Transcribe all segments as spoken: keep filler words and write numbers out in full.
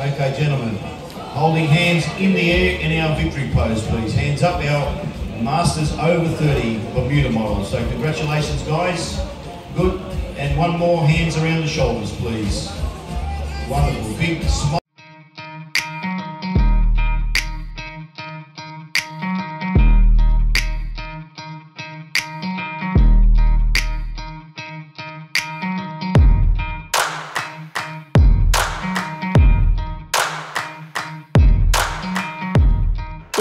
Okay, gentlemen, holding hands in the air in our victory pose, please. Hands up, our Masters over thirty Bermuda model. So congratulations, guys. Good. And one more, hands around the shoulders, please. Wonderful. Big smile.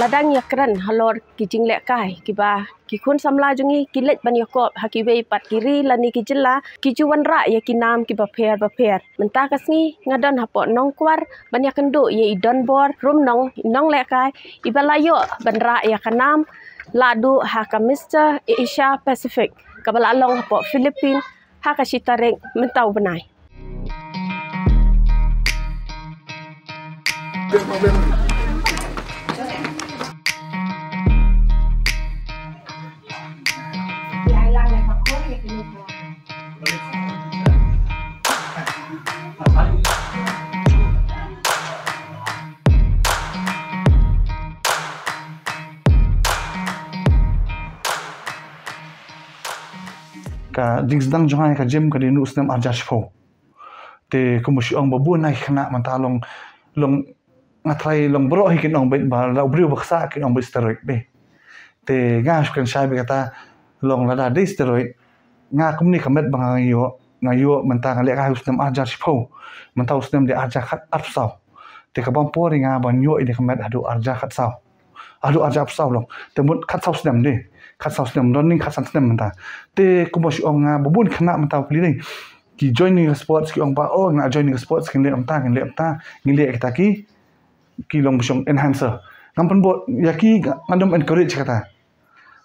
Lada ngi ïakren halor ki jinglehkai kiba ki khun samla jong ngi ki leit ban ïakop ha kiwei pat ki ri lane ki jylla, ki ju wanrah ïa ki nam kiba pher bapher. Mynta ka sngi nga don hapoh Nongkwar ban ïakynduh ïa i donbor Rumnong, i nonglehkai iba la ïoh ban rah ïa ka nam lahduh ha ka Mister Asia Pacific kaba la long hapoh Philippines ha ka shi tarik mynta u bnai. Ka jingsdang jong nga ïa ka gym ka dei naduh u snem arhajar shiphew. Te kumba shu ong ba bun na ki khynnah mynta long, long nga tharai long baroh hi kin ong beit ba la u briew ba ksah kin ong beit steroid beit. Te nga shu kren shai beit kata, long lada dei steroid, nga kumne ka met ba nga ïoh, nga ïoh mynta nga lehkai ha u snem arhajar shiphew, mynta u snem dei arhajar khat arphew saw. Te ka bam por ïa nga ban ïoh ïa ka met haduh arhajar khat saw. Haduh arhajar arphew saw long. Te mut khat saw snem dei. Khat saw snem, don ning khat san snem mynta. Te kumba shu ong nga ba bun khynnah mynta phi dei. Ki join ïa ka sports, ki ong ba, oh, nga join ïa ka sports, kin leh mynta, kin leh mynta, kin leh kita ki, ki long ba shong enhancer. Ngam pynbor ïa ki, ngam encourage kata.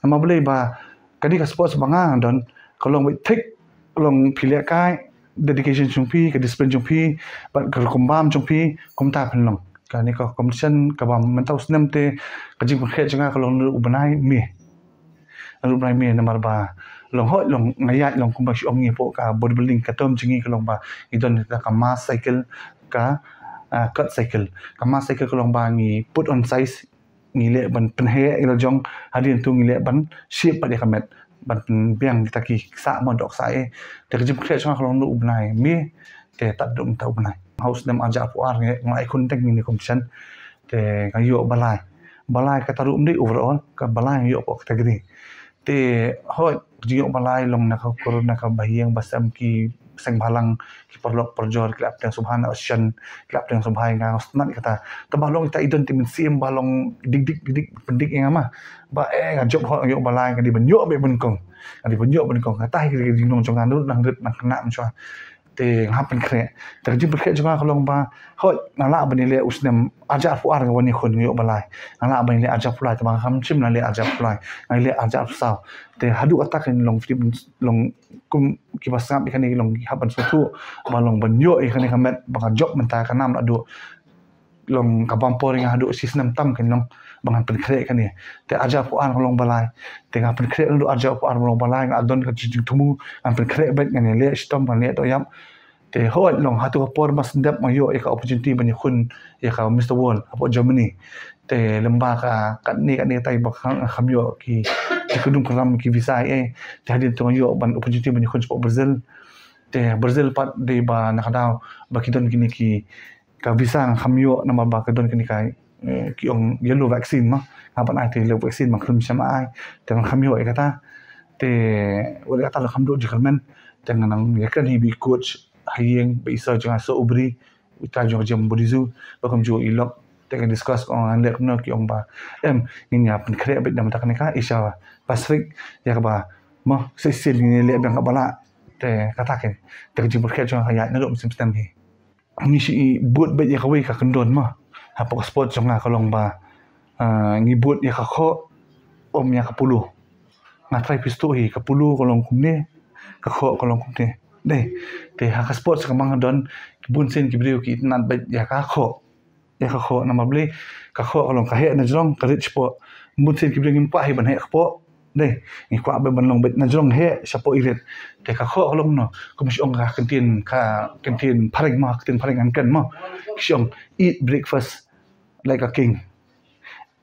Namar balei ba ka dei ka sports ba nga don, ka long beit thik, long phi lehkai, dedication jong phi, ka discipline jong phi, bad ka rukom bam jong phi, kumta phin long. Kane ka competition ka bam mynta u snem te, ka jingpynkhreh jong nga ka long naduh u bnai May. Naduh u bnai May namar ba long hooid long nga ïaid long kumba shu ong ngi hapoh ka bodybuilding ka term jong ngi ka long ba ngi don ka mass cycle, ka, ah, cut cycle. Ka mass cycle ka long ba ngi put on size, ngi leh ban pynheh ïa la jong, hadien tu ngi leh ban shape pat ïa ka met, ban pynbiang kita ki ksah mo, dohksah eh. Te ka jingpynkhreh jong nga ka long naduh u bnai May te tad haduh mynta u bnai. Ha u snem arhajar arphew ar nga, nga ai khun teng ïa kane ka competition. Te nga ïoh ba lai. Ba lai kata ruh ym dei overall, ka ba lai nga ïoh hapoh category. Te hooid ka jingïoh ba lai long na ka corona kaba ïeng ba sem ki seng bhalang, ki paralok parajor ki la pdiang sngewbha na audition, ki la pdiang sngewbha ïa nga, nga sngewtynnat ïa kata. Te ba long ita i don te mynsiem ba long dik dik dik dik, pyndik ïa nga ma. Ba eh nga jop hooid nga ïoh ba lai, nga dei ban ïoh beit nyngkong. Nga dei ban ïoh beit nyngkong. Kata hi ka jinglong jong nga naduh nang rit nang khynnah mynshuwa. Te nga hap pynkhreh. Te ka jingpynkhreh jong nga ka long ba hooid nga lah ban ïaleh u snem arhajar arphew ar nga wan ïakhun nga ïoh ba lai. Nga lah ban ïaleh arhajar arphew lai, te ba nga kham shym la leh arhajar arphew lai, nga ïaleh arhajar arphew saw. Te haduh kata ka long, long kum kiba sngap ïa kane long ki hap ban sngewthuh ba long ban ïoh ïa kane ka met ba nga jop mynta ka nam naduh long ka bam por ïa nga haduh shi snem tam kan long ba ngan pynkhreh kane. Te arhajar arphew ar ka long ba lai. Te nga pynkhreh naduh arhajar arphew ar ka long ba lai, nga don ka jingthmu ngan pynkhreh beit, ngan ïaleh shitom, ngan ïaleh dohïap. Te hooid long ha tu ka por ba sdang dep nga ïoh ïa ka opportunity ban ïakhun ïa ka Mister World hapoh Germany. Te lem bad ka katne katne katai ba nga kham ïoh ki jingkyrduh kyrduh ki visa eh. Te hadien tu nga ïoh ban opportunity ban ïakhun shapoh Brazil. Te Brazil pat dei ba na ka daw ba ki don kine ki ka visa nga kham ïoh namar ba ka don kane ka, eh, ki ong yellow vaccine ma. Nga ban ai te yellow vaccine, ban khlem shym ai. Te nga kham ïoh ïa kata. Te wat ïa kata la kham duh jingkyrmen. Te nga nang ïakren hi bad i coach ha ïing, bad i sir jong nga, Sir Ubri, i trai jong ka gym Budizu, ba kumjuh i Lok. Te nga discuss, ong ngan leh kumno, ki ong ba em, ngin ïa pynkhreh beit na ka bynta kane ka Asia Pacific, ïa kaba mo shisien ngin ïa leh biang kaba lah. Te kata kein. Te ka jingpynkhreh jong nga ka ïaid naduh mynsiem snem hi. Ngi shu bud beit ïa kawei ka kyndon ma. Hapoh ka sport jong nga ka long ba, ah, ngi bud ïa ka khoh, ym ïa ka polo. Nga try phi sngewthuh hi, ka polo ka long kumne, ka khoh ka long kumne. Dei, te ha ka sport sa ka mang don, bun sien ki briew ki itynnad beit ïa ka khoh. Ïa ka khoh namar balei, ka khoh ka long ka heh na jrong, ka rit shapoh. Bun sien ki briew ngim kwah hi ban heh ka khoh. Dei, ngi kwah beit ban long beit na jrong heh shapoh irit. Te ka khoh ka long no, kum shu ong ka kyntien, ka kyntien phareng mo, kyntien phareng kan ken mo. Shu ong, eat breakfast like a king,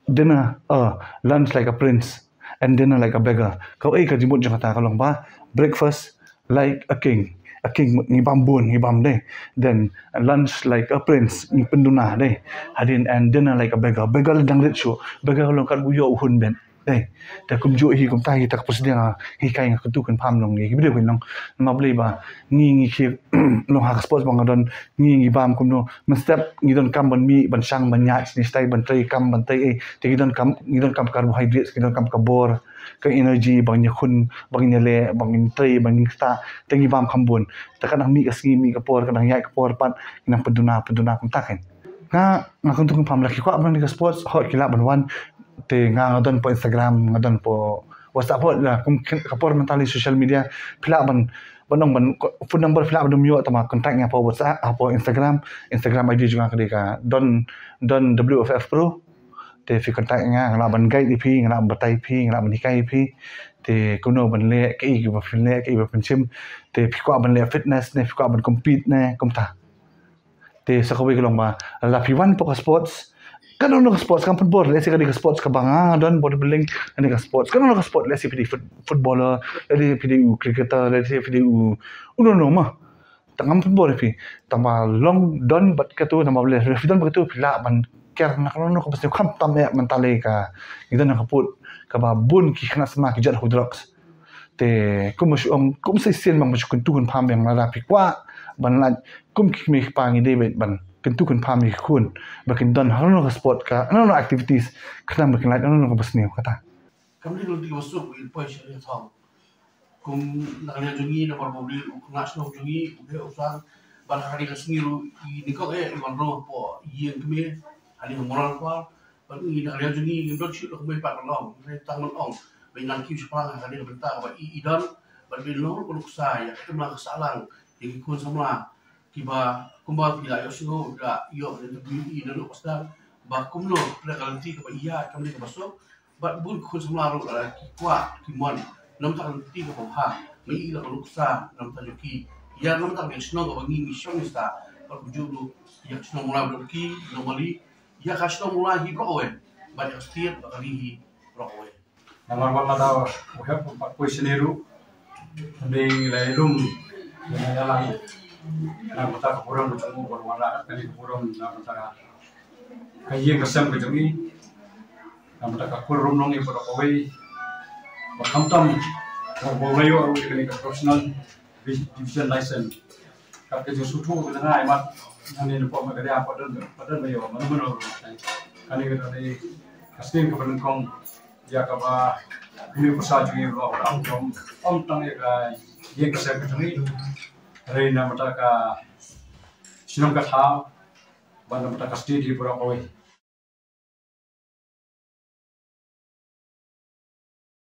dinner, uh, lunch like a prince, and dinner like a beggar. Kawei ka jingmut jong kata ka long ba, breakfast like a king, a king ngi bam bun, ngi bam dei. Then lunch like a prince, ngi pynduna dei. Hadien, and dinner like a beggar, beggar la dang rit shuh, beggar long kat ba u ïoh u hun beit. Dei, te kumjuh hi kumta hi ta ka pyrshah nga hi kai nga kyntu kynpham long ngi ki briew ki long. Namar balei ba ngi ngi ki long ha ka sports ba nga don, ngi ngi bam kumno, mynstep ngi donkam ban mih ban shang ban ïaid shane shatai ban trei kam ban trei ei, te ngi donkam, ngi donkam carbohydrates, ngi donkam ka bor, ka energy ba ngin ïakhun, ba ngin ïaleh, ba ngin trei, ba ngin ktah, te ngi bam kham bun. Te ka nang mih ka sngi mih ka por, ka nang ïaid ka por pat ngi nang pynduna pynduna kumta kein. Nga, nga kyntu kynpham la ki kwah ban leh ka sports, hooid ki lah ban wan. Te nga, nga don hapoh Instagram, nga don hapoh WhatsApp, hooid la kum kin-, ka por mynta lei social media, phi lah ban, ban ong ban ko-, phone number phi lah ban ym ïoh, tangba contact nga hapoh WhatsApp, hapoh Instagram. Instagram I D jong nga ka dei ka Don, Don W F F Pro. Te phi contact nga, nga lah ban guide ïa phi, nga lah ban batai ïa phi, nga lah ban hikai ïa phi. Te kumno ban leh, kaei kaba phin leh, kaei ba phin shim. Te phi kwah ban leh fitness ne, phi kwah ban compete ne, kumta. Te sa kawei ka long ba la phi wan hapoh ka sports, kano kano ka sports, kam pynbor, lehse ka dei ka sports kaba nga don, bodybuilding, kane ka sports, kano kano ka sports, lehse phi dei foot-, footballer, lehse phi dei u cricketer, lehse phi dei u, u no no ma. Tang ngam pynbor ïa phi, tangba long don bad katu, namar balei, phi don bad katu phi lah ban ker na kano kano kaba sniew, khamtam eh mynta lei ka, ngi don ha ka pud kaba bun ki khynnah samla ki jot ha u drugs. Te kum ba shu ong, kum sa shisien ba nga shu kyntu kynpham biang, lada phi kwah ban lait kum ki kmie ki kpa, ngi dei beit ban kyntu kynpham ïa ki khun ba kin don ha kano kano ka sport, ka kano kano activities, khnang ba kin lait ha kano kano kaba sniew kata. Kam dei ka lynti kaba suk ba in poi sha ïing thong. Kum na ka liang jong ngi, namar ba u dei u khynnah shnong jong ngi, u dei u sang, bad ha kane ka sngi ruh i nyngkong eh i wan rung hapoh ïing kmie ha ïing Moral Kwar. Bad ngi na ka liang jong ngi ngim don shuh da kumne pat ban ong, hynrei tang ban ong ba in nang kiew shaphrang ha kane ka bynta kaba i, i don, bad ba in long ruh ka nuksa ïa ka imlang ka sahlang ïa ki khun samla kiba kumba phi la ïohsngew, phi la ïoh interview i naduh ba sdang ba kumno ka lynti kaba i ïaid kam dei kaba suk. Bad bun khun samla ruh lada ki kwah ki mon na bynta ka lynti kaba bha, ngi i la ka nuksa na bynta jong ki ïa na bynta ka shnong kaba ngi ngi shong ngi sah. Bad kumjuh ruh ïa ka shnong Mawlai Badonki, Nongmali, ïa ka shnong Mawlai hi baroh kawei, bad ïa ka state bad ka ri hi baroh kawei. Namar ba lada u hep u pat poi shane ruh, hynrei la ïalum, la ïalang na bynta ka burom ka jong u, ban wanrah kane ka burom na bynta ka ïing ka sem ka jong i, na bynta ka kur rum nong i baroh kawei. Ba khamtam ba u la ïoh ruh ïa kane ka professional division license. Kat ka jingsngewthuh ka jong nga, i mat nangne na pdeng ka dei ha pdeng, pdeng ba ïoh mano mano ruh. Kane ka dei ka sdang kaba nyngkong ïa kaba kmie pyrsa jong ngi ruh, ym, ym tang ïa ka ïing ka sem ka jong ngi, hynrei na bynta ka shnong ka thaw bad na bynta ka state hi baroh kawei.